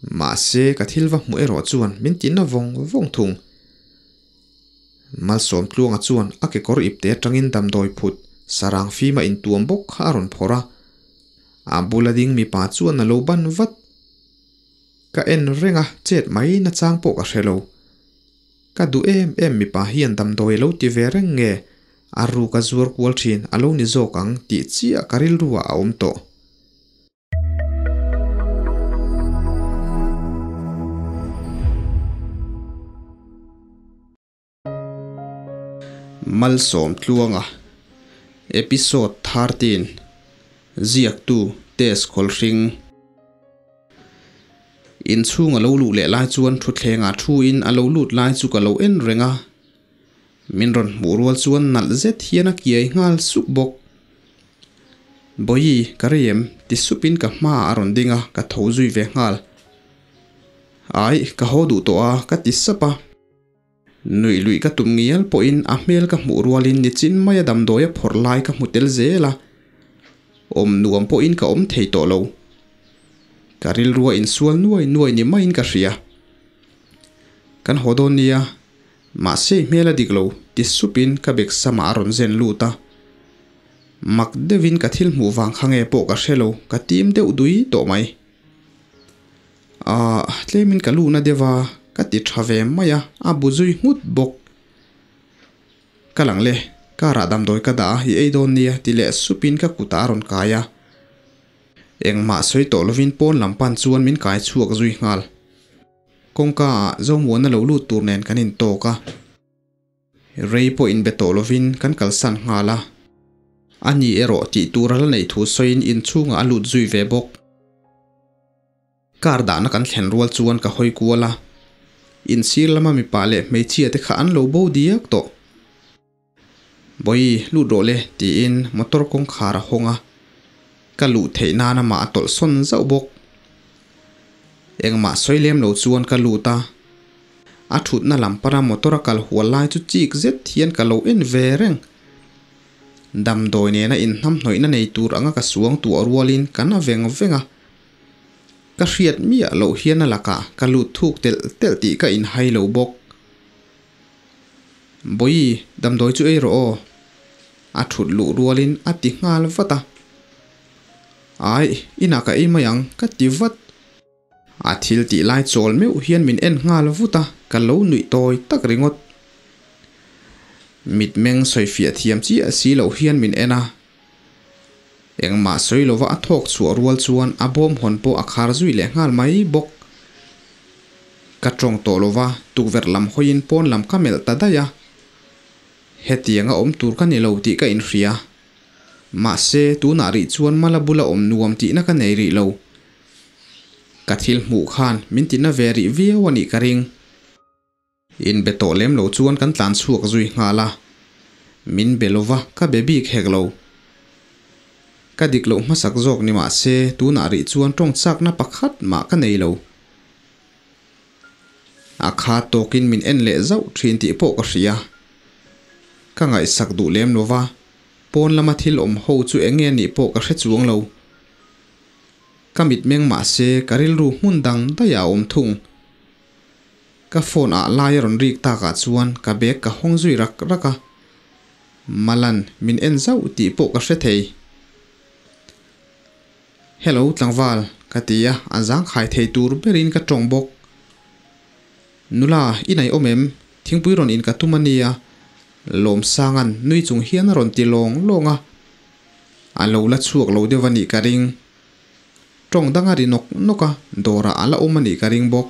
Mahse ka thil va hmuh erawh chuan min ti na vawng vawng thung. Malsawmtluanga chuan a kekawr ipte atangin damdawi phut sarang fima intuam bawk kha a rawn phawrh a. A bula ding mipa chuan a lo ban vat. Ka en reng a, chet mai nachang pawh ka hre lo. Ka duh em em mipa hian damdawi a lo ti ve reng nge a ruk a zuar kual thin a lo ni zawk ang tih chiah ka rilru ah a awm tawh. Malsawmtluanga Episode 13 Ziaktu Tess Khawlhring Inchhung a lo luh leh lai chuan thutthlengah thu in a lo lut lai chu ka lo en reng a. Min rawn hmuh rual chuan nalh zet hian a kiai nghal suk bawk. Bawihi, ka rei em? ti supin ka hmaah a rawn ding a, ka tho zui ve nghal. Ai, ka haw duh tawh a, ka ti sap a. Nuih luih ka tum ngial pawhin a hmel ka hmuh rualin nichin maia damdawi a phawrh lai ka hmu tel zel a. Awm nuam pawhin ka awm thei tawh lo. Ka rilrua insual nuai nuai ni maiin ka hria. Kan haw dawn nia, Mahse i hmel a dik lo, ti supin ka bag samah a rawn zen lut a. Mak deuhin ka thil hmuh vang kha nge pawh ka hre lo, ka tim deuh dui tawh mai. Ahh, tlemin ka luhna deuh a, ka ti tha ve mai a, a bu zui nghut bawk. Ka lang le, car ah damdawi ka dah a, i ei dawn nia, ti leh supin ka kutah a rawn kai a. Engmah sawi tawh lovin pawn lam pan chuan min kai chhuak zui nghal. Kawngka ah Zomuana lo lut tur nen kan intawk a, rei pawh inbe tawh lovin kan kalsan nghal a. Ani erawh tih tur a la neih thu sawiin inchhungah a lut zui ve bawk. Car dahna kan thlen rual chuan ka hawi kual a, insir lama mipa leh hmeichhia te kha an lo bo diak tawh. Bawihi, lut rawh le, tiin motor kawngkhar a hawng a, ka luh theih nan amah a tawlh sawn zauh bawk. Engmah sawi lem lo chuan ka lut a, a thutna lam pana motor a kal hual lai chu chik zet hian ka lo en ve reng. Damdawi nena inhnamhnawihna nei tur anga ka suang tuah rualin ka na veng veng a, ka hriat miah loh hian a lakah ka lut thuk telh telh tih ka inhai lo bawk. Bawihi, damdawi chu ei rawh aw. A thut luh rualin a ti nghal vat a. Ai, inah ka ei mai ang, ka ti vat. A thil tih lai chawl meuh hian min en nghal vut a, ka lo nuih tawi tak ringawt. Mitmeng sawifiah thiam chiah si loh hian min en a. Engmah sawi lova a thawk chhuah rual chuan a bawm hawn pawh a khar zui leh nghal mai bawk. Ka tawng tawh lova tukverh lam hawiin pawn lam ka melh ta daih a. Hetiang a awm tur ka ni lo tih ka inhria. Mahse, tunah rih chuan mala bula awm nuam tihna ka nei rih lo. Ka thil hmuh khan min tina ve rih viau a nih ka ring. Inbe tawh lem lo chuan kan tlan chhuak zui nghal a, min be lova ka be bik hek lo. Ka dik loh hmasak zawk ni mah se tunah rih chuan tawng chakna pakhat mah ka nei lo. A kha tawkin min en leh zauh thin tih pawh ka hria. Ka ngaihsak duh lem lova, pawn lama thil awm ho chu eng nge nih pawh ka hre chuang lo. Ka mitmeng mah se ka rilru hmun dang daih ah a awm thung. Ka phone ah lai a rawn rik tak ah chuan ka bag ka hawng zui rak rak a, Malan min en zauh tih pawh ka hre thei. Hello tlangval, ka ti a, a zangkhai thei tur berin ka tawng bawk. Nula, i naih awm em? Thingpui rawn in ka tum a nia, Lawmsanga'n nui chung hian a rawn ti lawng lawng a. A lo la chhuak lo deuh a nih ka ring. Tawng dang a ri nawk nawk a, dawrah a la awm a nih ka ring bawk.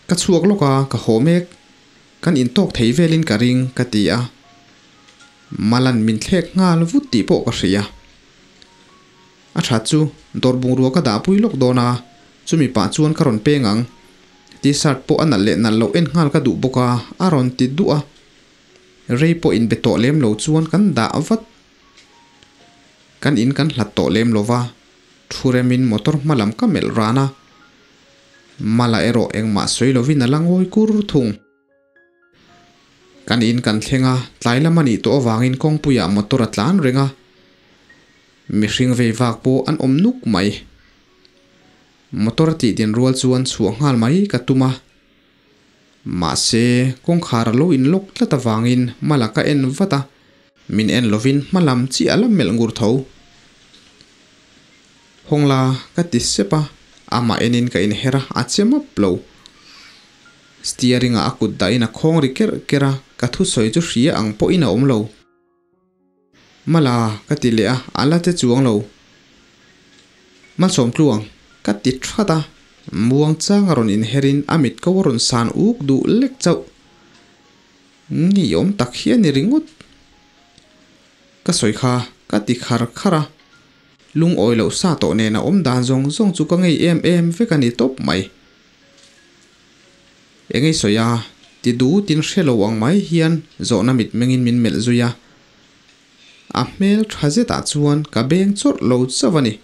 Ka chhuak lawk a, ka haw mek. Kan intawk thei velin ka ring, ka ti a. Malan min thlek nghal vut tih pawh ka hria. A tha chu, dawr bungrua ka dahpui lawk dawn a, chumi pah chuan ka rawn peng ang. T-shirt pawh a nalh leh nalh loh en nghal ka duh bawk a, a rawn ti duh a. Rei pawh inbe tawh lem lo chuan kan dah vat. Kan in kan hlat tawh lem lo va, thu remin motor hma lam ka melh ran a. Mala erawh engmah sawi lovin a la ngawi kur thung. Kan in kan thleng a, tlai lam a nih tawh avangin kawngpuiah motor a tlan reng a. Mihring vei vak pawh an awm nuk mai. Motor a tih din rual chuan chhuah nghal mai ka tum a. Mahse, kawngkhar a lo in lock tlat avangin Mala ka en vat a, min en lovin hma lam chiah la melh ngur tho. Hawng la ka ti sep a, amah enin ka inher a, a che map lo. Steering ah a kut dahin a khawng ri kerh kerh a, ka thusawi chu hria ang pawhin a awm lo. Mala ka ti leh a, a la che chuang lo. Malsawm tluang ka ti that a, muang chang a rawn inherin a mit ko a rawn san uk duh lek chauh. Ngeiawm tak hi a ni ringawt. Ka sawi kha ka ti khar khar a, lungawi loh sa tawh nen a awm dan zawng zawng chu ka ngei em em vek a ni tawp mai. Eng ei sawi a, ti dut in hre lo ang mai hian zawhna mitmengin min melh zui a. A hmel tha zetah chuan ka beng chawrh lo chauh a ni.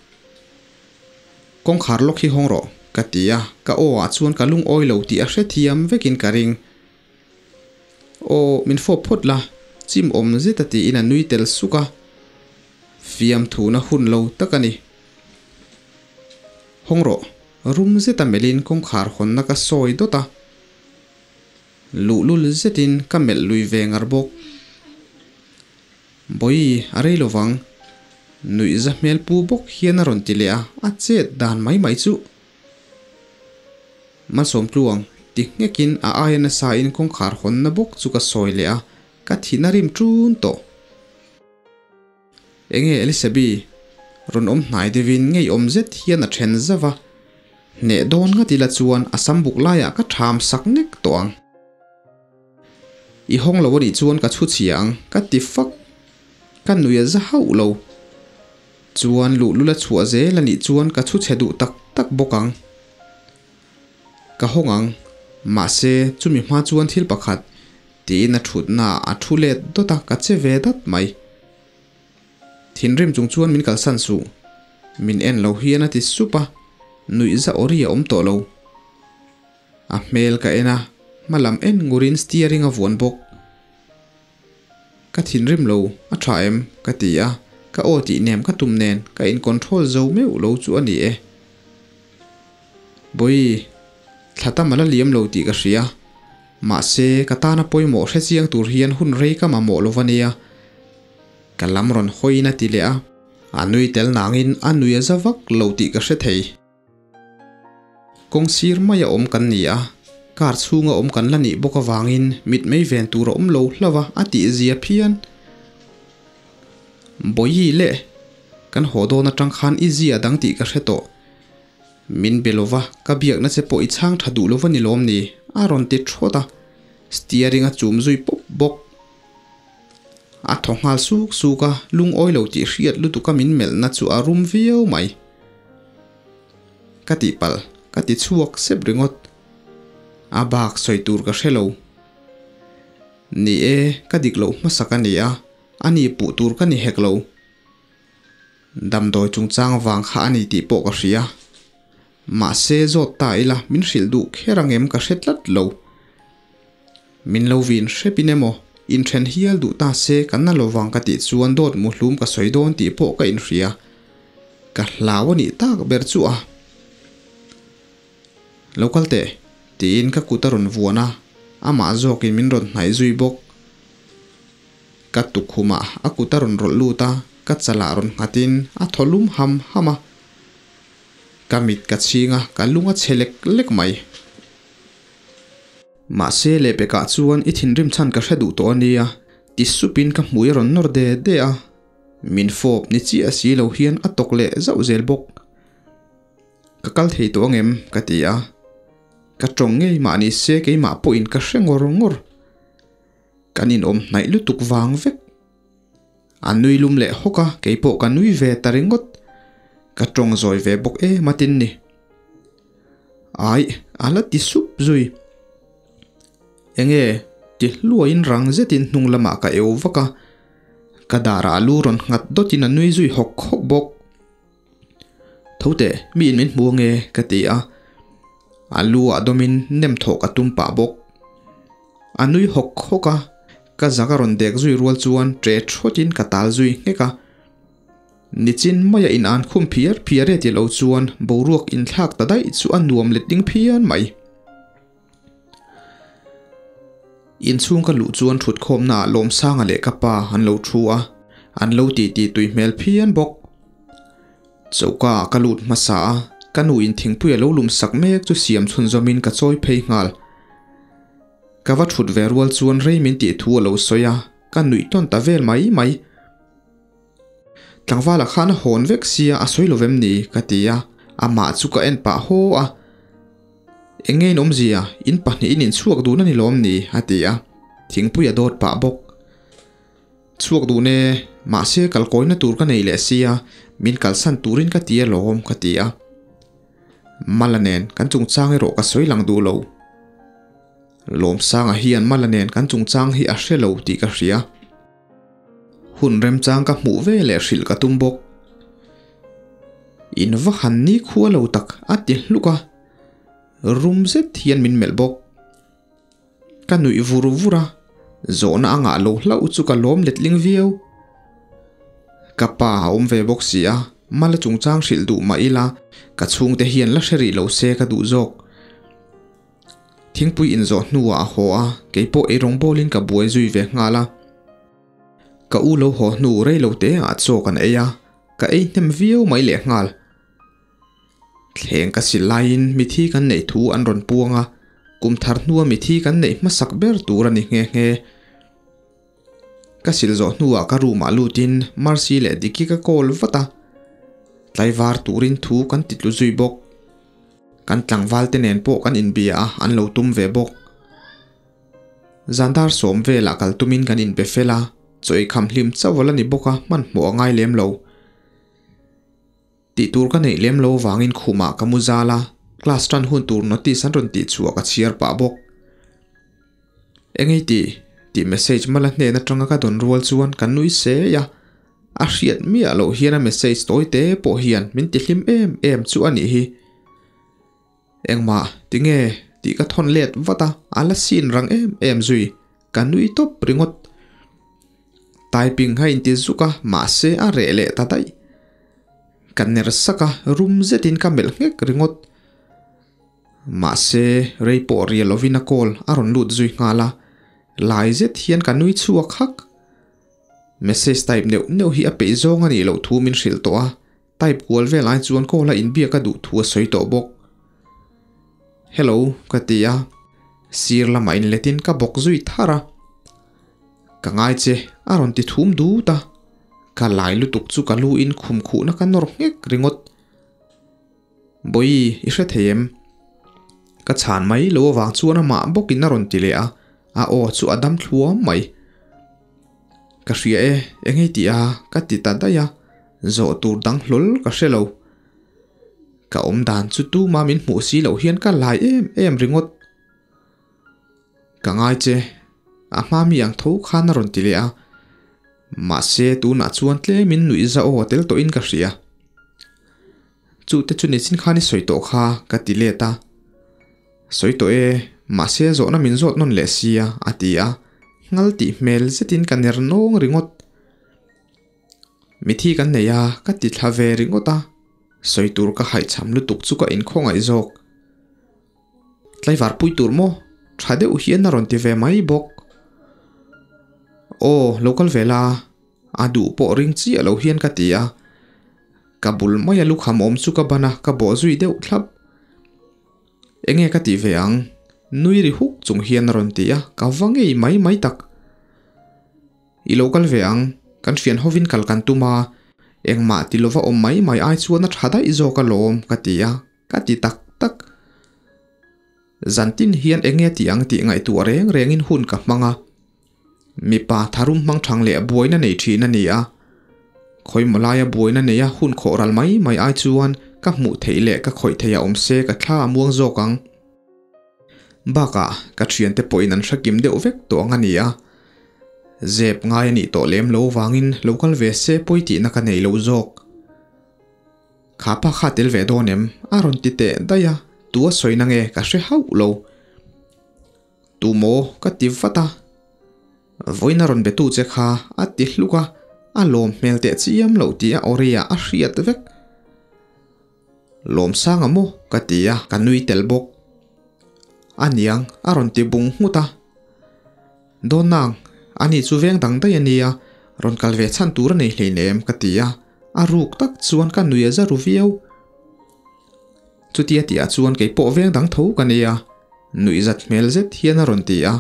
Kawngkhar lawk hi hawng rawh, ka ti a, ka aw ah chuan ka lungawi lo tih a hrethiam vekin ka ring. Aw, min fawp phawt la, chim awm zeta tiin a nui tel suk a. Fiamthuna hun lo tak a ni. Hawng rawh, rum zeta melhin kawngkhar hawnna ka sawi dawt a. Luhlul zetin ka melh lui ve ngar bawk. Bawi, a rei lo vang. Nuihza hmel pu bawk hian a rawn ti leh a, a chet dan mai mai chu. Malsawm tluang, ti nghekin a aia nasa in kawngkhar hawnna bawk chu ka sawi leh a, ka thihna rim ṭun tawh. Enge Elisabi? Rawn awm hnai deuhin ngeiawm zet hian a then zauh a, hneh dawn ngat ila chuan a sam buk laiah ka ṭham sak nek tawh ang. I hawng lo anih chuan ka chhu chhia ang, ka ti fak. Ka nui a za hauh lo. Chuan luhlul a chhuah zel anih chuan ka chhu chhe duh tak tak bawk ang. Ka hawng ang. Mahse, chumi hma chuan thil pakhat, tiin a thutna a thu let dawt a, ka che ve dat mai. Thinrim chung chuan min kalsan suh. Min en lo hian a ti sup a, nuihza awri a awm tawh lo. A hmel ka en a, hma lam en ngurin steering a vuan bawk. Ka thinrim lo, a tha em? ka ti a, ka aw tih nem ka tum nen ka in control zo meuh lo chu a ni e. Bawi, thla tam a la liam lo tih ka hria. Mahse, ka tana pawimawh hre chiang tur hian hun rei ka mamawh lo va nia. Ka lam rawn hawiin a ti leh a, a nui tel nangin a nui a za vak lo tih ka hre thei. Kawng sir maia awm kan ni a, car chhunga awm kan la nih bawk avangin mitmei ven tur a awm lo hlauh a, a tih zia phian. Bawihi leh kan haw dawn atang khan i zia dang tih ka hre tawh. Min be lova, ka biakna che pawh i chhang tha duh lova ni lawm ni? a rawn ti thawt a, steering a chum zui pawp bawk. A thaw nghal suk suk a, lungawi lo tih hriat lutuka min melhna chu a rum viau mai. Ka tihpalh, ka ti chhuak sep ringawt. A bak sawi tur ka hre lo. Ni e, ka dik loh hmasak a ni a, a ni puh tur ka ni hek lo. Damdawi chungchang vang kha a ni tih pawh ka hria. Mahse zawt ta ila min hrilh duh kher ang em ka hre tlat lo. Min lo vin hrepin emaw, inthen hial duh ta se ka na lovang ka tih chuan dawt muhlum ka sawi dawn tih pawh ka inhria. Ka hlau a nih tak ber chu a. Lo kal teh, tiin ka kut a rawn vuan a, amah zawkin min rawn hnaih zui bawk. Ka tukhumah a kut a rawn rawlh lut a, ka chalah rawn nghatin a thaw lum ham ham a. Ka mit ka chhing a, ka lung a chhe lek lek mai. Mahse lehpekah chuan i thinrim chhan ka hre duh tawh a nia, ti supin ka hmui a rawn nawr de de a. Min fawp ni chiah si lo hian a tawk leh zauh zel bawk. Ka kal thei tawh angem? ka ti a. Ka tawng ngei mah ni se keimah pawhin ka hre ngawr ngawr. Kan inawm hnaih lutuk vang vek. A nui lum leh hawk a, keipawh ka nui ve ta ringawt. Ka tawng zawi ve bawk em a tin ni. Aih, a la ti sup zui. Enge? ti hluaiin rang zetin hnung lamah ka eu vak a. Ka darah a lu rawn nghat dawtin a nui zui hawk hawk bawk. Tho teh, mi in min hmu ange ka ti a. A lu ah dawmin nem thawh ka tum pah bawk. A nui hawk hawk a, ka zak a rawn dek zui rual chuan ṭe ṭhawtin ka tal zui nghek a. Nichin maia in an khum phiar phiar e ti lo chuan boruak inthlak ta daih chu a nuam letling phian mai. Inchhung ka luh chuan thutkhawmna ah Lawmsanga leh ka pa an lo thu a, an lo titi tui hmel phian bawk. Choka ah ka lut hmasa a, ka nu in thingpui a lo lum sak mek chu siam chhunzawmin ka chawi phei nghal. Ka va thut ve rual chuan rei min tih thu a lo sawi a, ka nuih tawn ta vel mai mai. Tlangvala khan a hawn vek sia a sawi lovem ni? ka ti a, amah chu ka en pah haw a. Eng nge in awmzia, in pahnihin in chhuak dun a ni lawm ni? a ti a, thingpui a dawt pah bawk. Chhuak dun e, mahse kalkawina tur ka nei leh sia, min kalsan turin ka ti alawm ka ti a. Mala nen kan chungchang erawh ka sawi lang duh lo. Lawmsanga hian Mala nen kan chungchang hi a hre lo tih ka hria. Hun remchang ka hmuh ve leh hrilh ka tum bawk. In va han ni khua lo tak a ti hluk a, rum zet hian min melh bawk. Ka nuih vur vur a, zawhna a ngah lo hlauh chu ka lawm letling viau. Ka pa a awm ve bawk si a, mala chungchang hrilh duh mah ila ka chhungte hian la hre rih lo se ka duh zawk. Thingpui inzawh hnuah a haw a, keipawh eirawng bawlin ka buai zui ve nghal a. Ka u lo haw hnu rei lo te ah chaw kan ei a, ka ei hnem viau mai leh nghal. Thleng ka sil laiin mithi kan neih thu an rawn puang a, kum thar hnua mithi kan neih hmasak ber tur a ni nghe nghe. Ka sil zawh hnuah ka room ah lutin Mercy leh Diki ka call vat a, tlaivar turin thu kan ti tlu zui bawk. Kan tlangval te nen pawh kan inbia a, an lo tum ve bawk. Zan dar sawm velah kal tumin kan inbe fel a, chaw ei kham hlim chauh a la ni bawk a, hmanhmawh a ngai lem lo. Tih tur ka neih lem lo vangin khumah ka mu zal a, class tan hun tur notice an rawn tih chhuah ka chhiar pah bawk. Engei tih? tih message mala hnen atanga ka dawn rual chuan ka nui sei a, a hriat miah loh hian a message tawi te pawh hian min ti hlim em em chu a nih hi. Engmah tinge tih ka thawn let vat a, a la sin rang em em zui, ka nui tawp ringawt. Typing a inti zuk a, mahse a reh leh ta daih. Ka ner sak a, rum zetin ka melh nghek ringawt. Mahse rei pawh rial lovin a call a rawn lut zui nghal a, lai zet hian ka nui chhuak hak. Message type neuh neuh hi a peih zawng a nih loh thu min hrilh tawh a, Type kual vel ai chuan call a inbiak a duh thu a sawi tawh bawk. Hello ka ti a, sir lamah inletin ka bawk zui thar a. Ka ngai che a rawn ti thum dut a, ka lai lutuk chu ka lu in khum khuhna ka nawr nghek ringawt. Bawi i hre thei em? Ka chhan mai lo avang chuan amah bawkin a rawn ti leh a, a aw chu a dam thluam mai. Ka hria e, eng ei tih a, ka ti ta daih a, zawh tur dang hlawl ka hre lo. Ka awm dan chu tuma min hmuh si loh hian ka lai em em ringawt. Ka ngai che, a hma mi ang tho khan a rawn ti leh a, mahse tunah chuan tlemin nuihza aw tel tawhin ka hria. Chu te chu nichin khan i sawi tawh kha ka ti let a. Sawi tawh e, mahse zawhna min zawt nawn leh sia a ti a, ngal tih hmel zetin ka ner nawng ringawt. Mithi kan nei a, ka ti thla ve ringawt a, sawi tur ka haihchham lutuk chu ka inkhawngaih zawk. Tlaivar pui tur maw? Tha deuh hian a rawn ti ve mai bawk. Aw, lo kal ve la, a duh pawh ring chiah lo hian ka ti a. Ka bul maia lukham awm chu ka ban a, ka bawh zui deuh thlap. Enge ka tih ve ang? Nui ri huk chung hian a rawn ti a, ka va ngei mai mai tak. I lo kal ve ang, kan hrian hovin kal kan tum a, engmah ti lova awm mai mai ai chuan a tha daih zawk alawm ka ti a, ka ti tak tak. Zantin hian enge tih ang tih ngaihtuah reng rengin hun ka hmang a. Mipa tharum hmang thang leh buaina nei thin a ni a. Khawimaw laia buaina neia hun khawh ral mai mai ai chuan ka hmuh theih leh ka khawih theih a awm se ka thla a muang zawk ang. Bakah ka thiante pawhin an hre kim deuh vek tawh ang a ni a. Zep ngai a nih tawh lem lo vangin lo kal ve se pawi tihna ka nei lo zawk. Kha pa kha tel ve dawn em? A rawn ti teh daih a, tu a sawi na nge ka hre hauh lo. Tu maw? Ka ti vat a. Vawiin a rawn be tu che kha a ti hluk a, A lawm hmel teh chiam loh tih a awri ah a hriat vek. Lawmsanga maw? ka ti a, ka nui tel bawk. A niang a rawn ti bung nghut a. Dawnang, ani chu veng dang daih a nia, rawn kal ve chhan tur a nei hleinem ka ti a, a ruk tak chuan ka nui a za ru viau. Chutia tihah chuan kei pawh veng dang tho ka nia, nuihzat hmel zet hian a rawn ti a.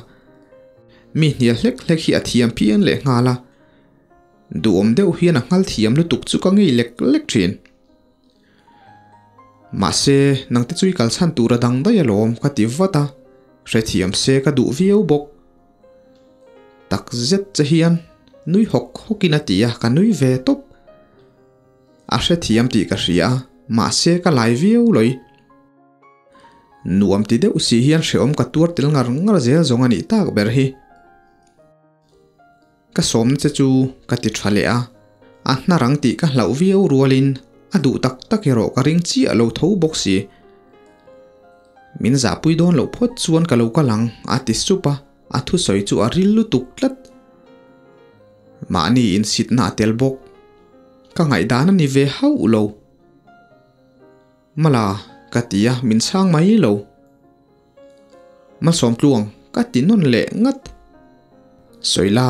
Mi hnial hlek hlek hi a thiam phian leh nghal a, duhawm deuh hian a nghal thiam lutuk chu ka ngei lek lek thin. Mahse, nangte chu i kal chhan tur a dang daih alawm ka ti vat a, hrethiam se ka duh viau bawk. Tak zet che hian nui hawk hawkin a ti a, ka nui ve tawp. A hrethiam tih ka hria a, mahse ka lai viau lawih. Nuam ti deuh si hian hrehawm ka tuar tel ngar ngar zel zawng a nih tak ber hi. Ka sawmna che chu ka ti tha leh a, a hnar ang tih ka hlauh viau rualin a duh tak tak erawh ka ring chiah lo tho bawk si. Min zahpui dawn loh phawt chuan ka lo kal ang a ti sup a, a thusawi chu a ril lutuk tlat. Mahni insitna a tel bawk. Ka ngaihdan a ni ve hauh lo. Mala, ka ti a, min chhang mai lo. Malsawmtluang, ka ti nawn leh ngat. Sawila,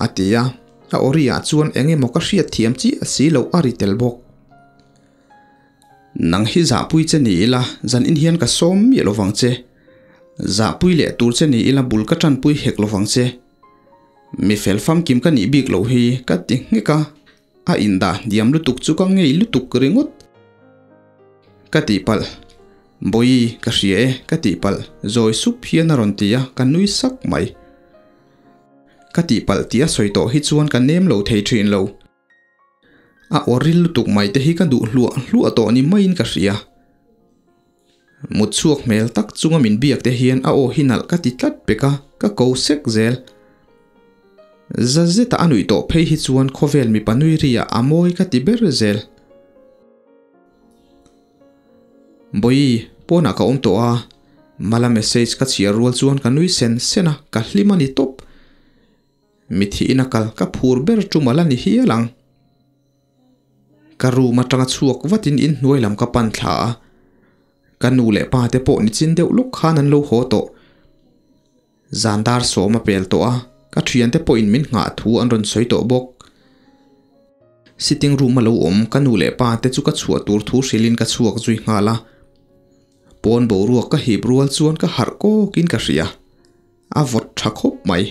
a ti a, a awri ah chuan eng emaw ka hriat thiam chiah si loh a ri tel bawk. Nang hi zahpui che ni ila, zan in hian ka sawm miah lovang che. Zahpui leh tur che ni ila bul ka tanpui hek lovang che. Mi fel famkim ka nih bik loh hi ka ti nghek a. A indah hniam lutuk chu ka ngei lutuk ringawt. Ka tihpalh. Bawi, ka hria e, ka tihpalh, zawi sup hian a rawn ti a, ka nui sak mai. Ka tihpalh tih a sawi tawh hi chuan ka nem lo thei thin lo. A awril lutuk mai te hi ka duh hluah hluah tawh ni maiin ka hria. Mut chhuak hmel tak chunga min biak te hian a aw hi nalh ka ti tlat pek a, ka ko sek zel. Za zeta a nuih tawh phei hi chuan khawvel mipa nui ri ah a mawi ka ti ber zel. Bawi, pawnah ka awm tawh a, Mala message ka chhiar rual chuan ka nui sen sen a, ka hlim a ni tawp. Mithiin a kal ka phur ber tum a la ni hial ang. Ka room atanga chhuak vatin inhnuai lam ka pan thla a, ka nu leh pa te pawh nichin deuh lawk khan an lo haw tawh. Zan dar sawm a pel tawh a, ka thiante pawhin min nghah thu an rawn sawi tawh bawk. Sitting room a lo awm ka nu leh pa te chu ka chhuah tur thu hrilhin ka chhuak zui nghal a. Pawn boruak ka hip rual chuan ka harh kawkin ka hria. A vawt tha khawp mai.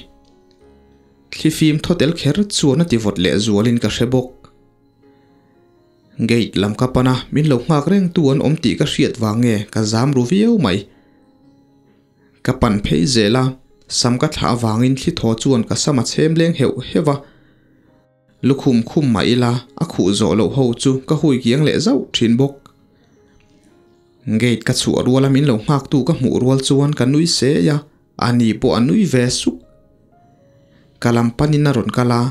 Thlifim thaw tel kher chuan a ti vawt leh zualin ka hre bawk. Gate lam ka pan a, min lo nghak reng tu an awm tih ka hriat vang nge ka zam ru viau mai. Ka pan phei zel a, sam ka thlah avangin thli thaw chuan ka sam a chhem leng heuh heuh a. Lukhum khum mah ila a khuh zawh loh ho chu ka hui kiang leh zauh thin bawk. Gate ka chhuah ruala min lo nghaktu ka hmuh rual chuan ka nui se a, ani pawh a nui ve suk. Ka lam panin a rawn kal a,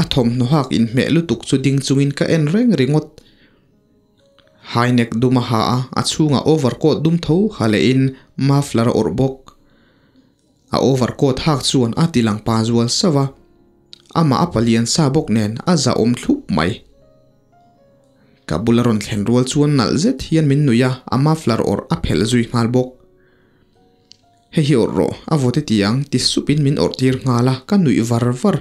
a thawmhnaw hak inhmeh lutuk chu ding chungin ka en reng ringawt. High neck dum a ha a, a chhungah overcoat dum tho ha lehin muffler a awrh bawk. A overcoat hak chuan a ti lang pa zual sauh a, amah a palian sa bawk nen a zahawm thlup mai. Ka bula rawn thlen rual chuan nalh zet hian min nuih a, a muffler awrh a phelh zui nghal bawk. Hei hi awrh rawh, a vawt i ti ang ti supin min awrh tir nghal a, ka nuih var var.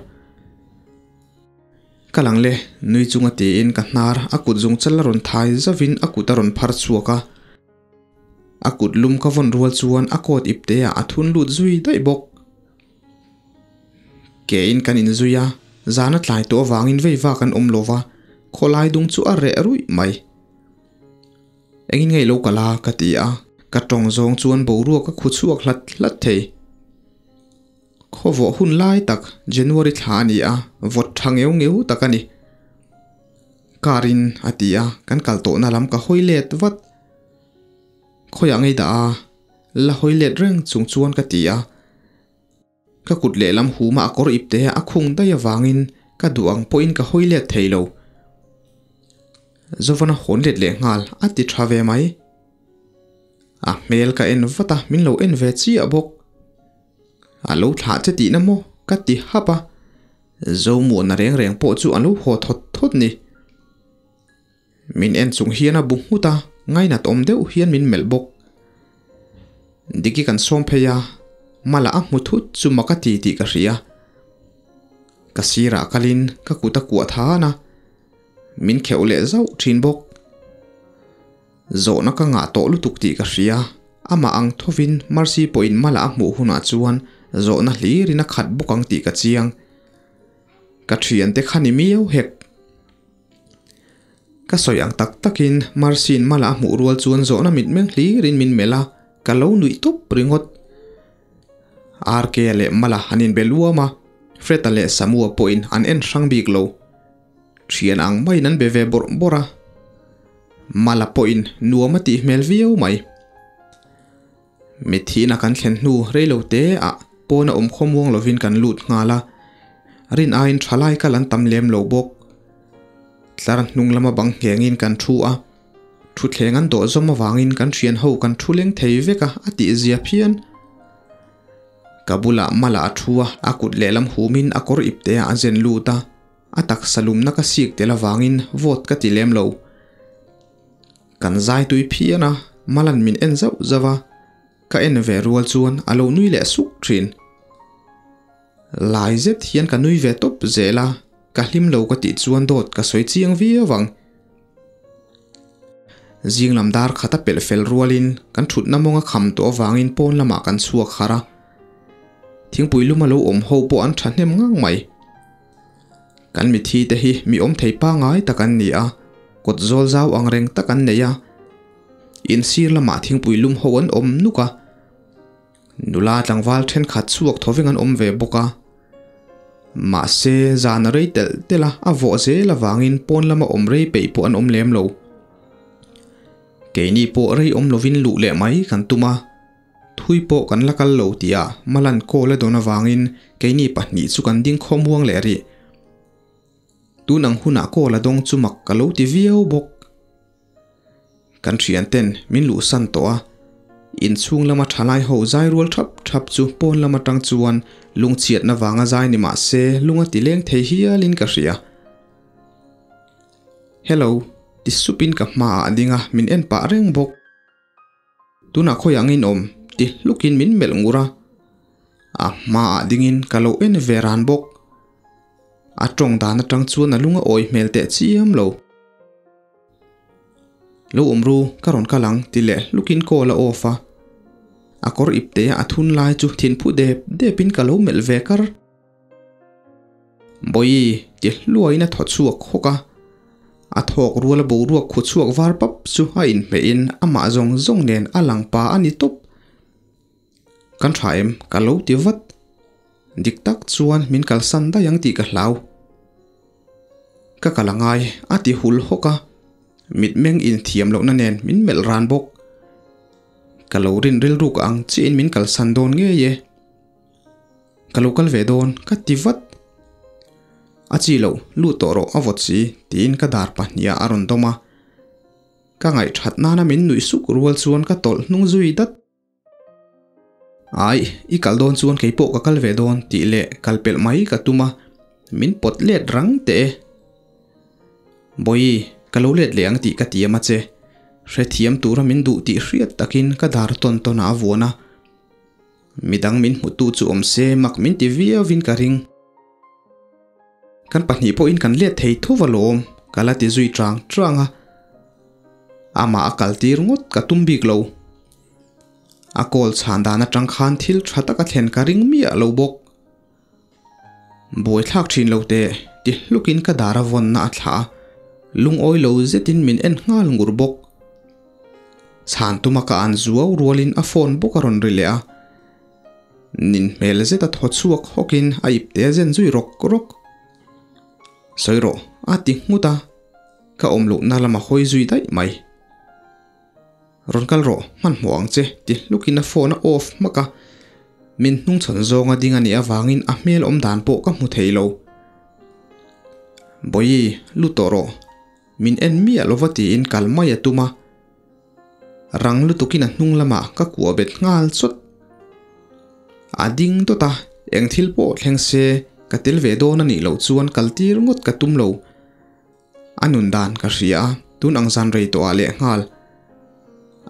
Ka lang le, nui chunga tiin ka hnar a kut zungchal a rawn thai zauhin a kut a rawn phar chhuak a. A kut lum ka vawn rual chuan a coat ip te ah a thun lut zui daih bawk. Ke in kan inzui a, zan a tlai tawh avangin vei vak an awm lo va, khawlai dung chu a reh ruih mai. Engin ngei lo kal a ka ti a, ka tawng zawng chuan boruak a khu chhuak hlat hlat thei. Khawvawh hun lai tak January thla a ni a, vawt tha ngeu ngeu tak a ni. Car in a ti a, kan kal tawhna lam ka hawi let vat. Khawiah ngei dah a, la hawi let reng chung chuan ka ti a. Ka kut lehlam huma a kawr ipte a khung daih avangin ka duh ang pawhin ka hawi let thei lo. Zovana hawn let leh nghal a ti tha ve mai. A hmel ka en vat a, min lo en ve chiah bawk. A lo thlah che tihna maw? Ka ti hap a. Zomuana reng reng pawh chu an lo haw thawt thawt ni. Min en chung hian a bu nghut a, ngainat awm deuh hian min melh bawk. Diki kan sawm phei a, Mala a hmu thut chu mak a ti tih ka hria. Ka sirah kalin ka kut a kuah than a, min kheuh leh zauh thin bawk. Zawhna ka ngah tawh lutuk tih ka hria, amah ang thovin Mercy pawhin Mala a hmuh hunah chuan zawhna hlirin a khat bawk ang tih ka chiang. Ka thiante kha ni miau hek. Ka sawi ang tak takin Mercy-in Mala a hmuh rual chuan zawhna mitmeng hlirin min melh a, ka lo nuih tawp ringawt. RK-a leh Mala an inbe luam a, Fred-a leh Samu-a pawhin an en hrang bik lo. Thian ang maiin an be ve bawrh bawrh a, Mala pawhin nuam a tih hmel viau mai. Mitthihna kan thlen hnu reilo te ah pawn a awm khawmuang lovin kan lut nghal a, rin aiin thalai kal an tam lem lo bawk. Tlar hnung lama bang nghengin kan thu a, thutthleng an dawh zawm avangin kan thian ho kan thu leng thei vek a a tih zia phian. Ka bulah Mala a thu a, a kut lehlam humin a kawr ipte ah a zen lut a, a taksa lumna ka sik tel avangin vawt ka ti lem lo. Kan zai tui phian a, Malan min en zauh zauh a, ka en ve rual chuan a lo nui leh suk thin. Lai zet hian ka nui ve tawp zel a, ka hlim lo ka tih chuan dawt ka sawi chiang viau ang. Zing lam dar khat a pelh fel rualin kan thutna mawng a kham tawh avangin pawn lamah kan chhuak harh a, thingpui lum a lo awm ho pawh an thahnem ngang mai. Kan mithi te hi mi awm thei pangai tak an ni a, kawt zawl zau ang reng tak an nei a, in sir lamah thingpui lum ho an awm nuk a, nula tlangval thenkhat chhuak thoveng an awm ve bawk a. Mahse, zan a rei telh telh a, a vawh zel avangin pawn lama awm rei peih pawh an awm lem lo. Keini pawh rei awm lovin luh leh mai kan tum a. Thui pawh kan la kal lo tihah Malan call a dawn avangin keini pahnih chu kan ding khawmuang leh rih. Tun ang hunah call a dawng chu mak ka lo ti viau bawk. Kan thianten min luhsan tawh a, inchhung lama thalai ho zai rual thap thap chu pawn lam atang chuan lungchhiatna vanga zai ni mah se lung a ti leng thei hialin ka hria. Hello, ti supin ka hmaah a ding a, min en pah reng bawk. Tunah khawi angin awm ti hlukin min melh ngur a, a hmaah dingin ka lo en ve ran bawk. A tawng dan atang chuan a lung a awi hmel teh chiam lo. Lo awm ru, ka rawn kal ang ti leh hlukin call a off a. A kawr ipte a thun lai chu thinphu dep depin ka lo melh ve kar. Bawihi ti hluaiin a thaw chhuak hawk a, a thawk ruala boruak khu chhuak var pap chu a inhmehin amah zawng zawng nen a lang pa a ni tawp. Kan tha em? Ka lo ti vat. Dik tak chuan min kalsan daih ang tih ka hlau. Ka kal a ngai a ti hul hawk a, mitmeng inthiam lohna nen min melh ran bawk. Ka lo rin rilruk ang chiahin min kalsan dawn ngei e. Ka lo kal ve dawn, ka ti vat. A chi loh, lut tawh rawh a vawt si, tiin ka dar pahniha a rawn dawm a. Ka ngaihthat nana min nuih suk rual chuan ka tawlh hnung zui dat. Ai, i kal dawn chuan kei pawh ka kal ve dawn tih leh kal pelh mai ka tum a, min pawt let rang teh e. Bawihi, ka lo let leh ang tih ka tiam a che. Hrethiam tura min duh tih hriat takin ka dar tawn tawn ah a vuan a. Midang min hmutu chu awm se mak min ti viauin ka ring. Kan pahnih pawhin kan let thei tho alawm, ka la ti zui chang chang a. Amah a kal tir ngawt ka tum bik lo. A call chhan dan atang khan thil tha tak a thlen ka ring miah lo bawk. Buaithlak thin lo teh, ti hlukin ka dar a vawnna a thlah a, lungawi lo zetin min en nghal ngur bawk. Chhan tuma ka an zuau rualin a phone bawk a rawn ri leh a, nin hmel zeta thaw chhuak hawkin a ipte a zen zui rawk rawk. Sawi rawh, a ti nghut a, ka awm lohna lama hawi zui daih mai. Rawn kal rawh, hmanhmawh ang che, ti hlukin a phone a off hmak a, min hnungchhawn zawnga ding a nih avangin a hmel awm dan pawh ka hmu thei lo. Bawihi, lut tawh rawh, min en miah lova tiin kal mai a tum a, rang lutukin a hnung lamah ka kuah bet nghal chawt. A ding dawt a, eng thil pawh thleng se. Ka tel ve dawn a nih loh chuan kal tir ngawt ka tum lo. A nun dan ka hria a, tun ang zan rei tawh ah lehnghal.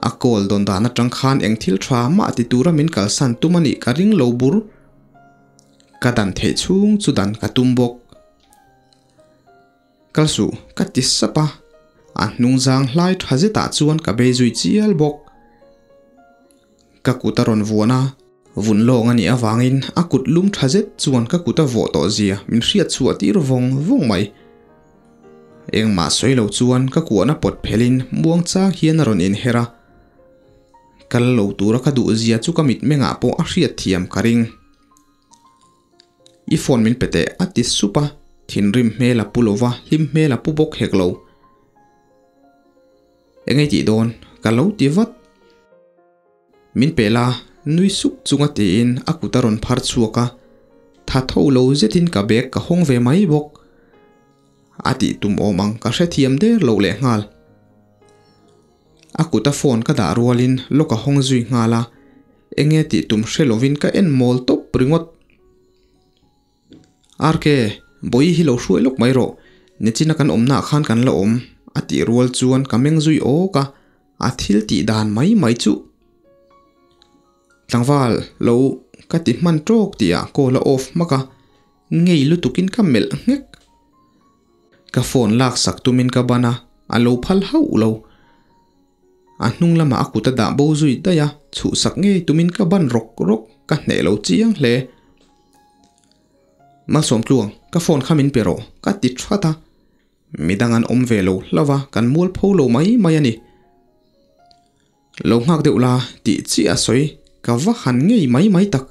A call dawn dan atang khan eng thil tha mah ti tura min kalsan tum a nih ka ring lo bur. Ka dan theih chhung chu dan ka tum bawk. Kal suh, ka ti sap a, a hnung zang hlai tha zetah chuan ka bei zui chial bawk. Ka kut a rawn vuan a, vun lawng a nih avangin a kut lum tha zet chuan ka kut a vawh tawh zia min hriat chhuah tir vawng vawng mai. Engmah sawi lo chuan ka kuahna pawt phelhin muang chang hian a rawn inher a, kal lo tura ka duh zia chu ka mitmengah pawh a hriat thiam ka ring. I phone min pe teh a ti sup a, thinrim hmel a pu lo va, hlim hmel a pu bawk hek lo. Eng ei tih dawn? Ka lo ti vat. Min pe la, nui suk chunga tiin a kut a rawn phar chhuak a, tha tho lo zetin ka bag ka hawng ve mai bawk. A tih tum awm ang ka hrethiam der lo lehnghal. A kuta phone ka dah rualin lock a hawng zui nghal a, enge tih tum hre lovin ka en mawl tawp ringawt. RK, Bawihi hi lo hruai lawk mai rawh, nichina kan awmnaah khan kan la awm, a tih rual chuan ka meng zui awk a, a thil tih dan mai mai chuh. Tlangval, lo ka ti hman tawk tihah call a off hmak a, ngei lutukin ka melh nghek. Ka phone lak sak tumin ka ban a, a lo phal hauh lo. A hnung lamah a kut a dah bo zui daih a, chhuhsak ngei tumin ka ban rawk rawk, ka hneh lo chiang hle. Malsawm tluang, ka phone kha min pe rawh, ka ti that a. Midang an awm ve lo hlauh a, kan mual pho lo mai mai a ni. Lo nghak deuh la tih chiah a sawi, ka va han ngei mai mai tak.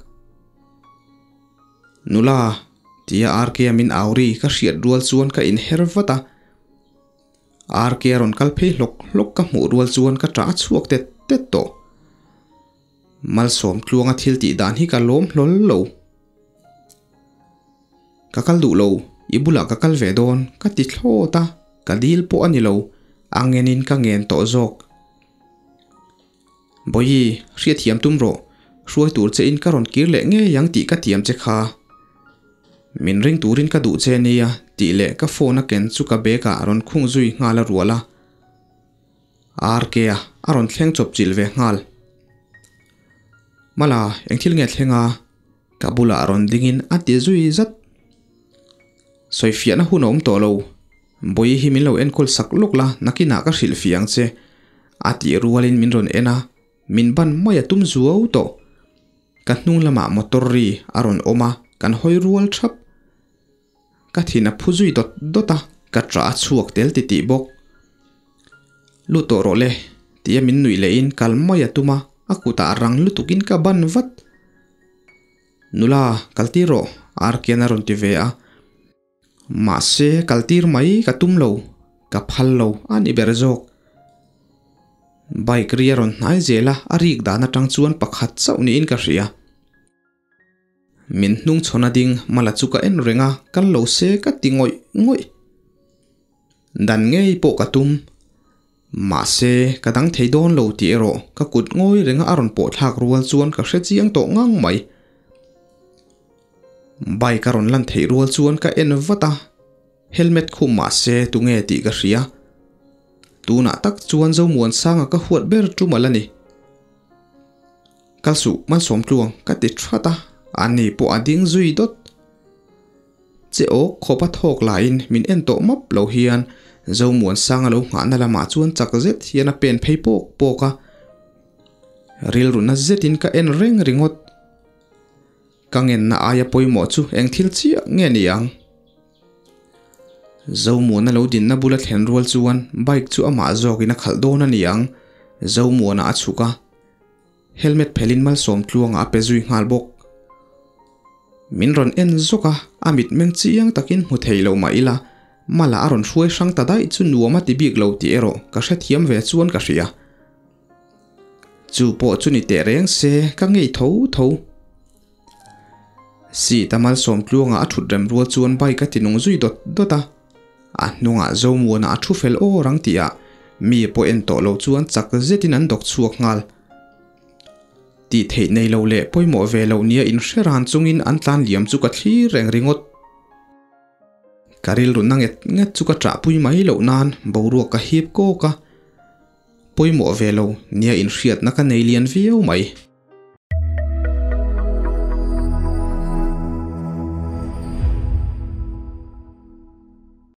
Nula, tia RK-a min au ri ka hriat rual chuan ka inher vat a. RK-a rawn kal phei hlawk hlawk ka hmuh rual chuan ka ṭah a chhuak tet tet tawh. Malsawm tluanga thil tih dan hi ka lawm hlawl lo. Ka kal duh lo, i bulah ka kal ve dawn, ka ti thlawt a, ka dil pawh a ni lo, a ngenin ka ngen tawh zawk. Bawihi, hriatthiam tum rawh, hruai tur che in ka rawn kir leh ngei ang tih ka tiam che kha. Min ring turin ka duh che nia, tih leh ka phone a ken chu ka bag ah rawn khung zui nghal a rual a. RK-a a rawn thleng chawp chilh ve nghal. Mala, eng thil nge thleng a? Ka bulah rawn dingin a ti zui zat. Sawifiahna hun a awm tawh lo. Bawihi hi min lo enkawl sak lawk la, nakinah ka hrilh fiah ang che. A tih rualin min rawn en a, min ban mai a tum zuau tawh. Ka hnung lamah motor ri a rawn awm a, kan hawi rual thap. Ka thin a phu zui dawt dawt a, ka ṭah a chhuak tel titih bawk. Lut tawh rawh le, tia min nuih lehin kal mai a tum a, a kutah rang lutukin ka ban vat. Nula, kal tir rawh, Arkian a rawn ti ve a. Mahse, kal tir mai ka tum lo, ka phal lo a ni ber zawk. Bike ri a rawn hnai zel a, a rik dan atang chuan pakhat chauh niin ka hria. Min hnung chhawn a ding, Mala chu ka en reng a, kal lo se ka ti ngawih ngawih. Dan ngei pawh ka tum. Mahse, ka dang thei dawn lo tih erawh ka kut ngawi renga a rawn pawh thlak rual chuan ka hre chiang tawh ngang mai. Bike a rawn lan theih rual chuan ka en vat a, helmet khum mahse tunge tih ka hria. Tunah tak chuan Zomuansanga ka huat ber tum a la ni. Kal suh, Malsawm tluang, ka ti that a, ani pawh a ding zui dawt. Che awk khawp a thawk laiin min en tawh map lo hian Zomuansanga lo nghahna lamah chuan chak zet hian a pen phei pawk pawk a. Rilruna zetin ka en reng ringawt. Ka ngenna aia pawimawh chu eng thil chiah nge ni ang? Zomuana lo dinna bula thlen rual chuan bike chu amah zawkin a khalh dawn a ni ang, Zomuana a chhuk a. Helmet phelin malsawm tluangah a pe zui nghal bawk. Min rawn en zawk a, a mitmeng chiang takin hmu thei lo mah ila, mala a rawn hruai hrang ta daih chu nuam a ti bik lo tih erawh ka hrethiam ve chuan ka hria. Chu pawh chu ni teh reng se ka ngei tho tho. Seat a malsawm tluangah a thut rem rual chuan bike a ti nung zui dawt dawt a. A hnungah Zomuana a thu fel awr ang tihah mi pawh en tawh lo chuan chak zetin an dawk chhuak nghal. Tih theih nei lo leh pawimawh ve lo nia inhre ran chungin an tlan liam chu ka thlir reng ringawt. Ka rilru na nget nget chu ka ṭahpui mai loh nan boruak ka hip kawk a, pawimawh ve lo nia inhriatna ka nei lian viau mai.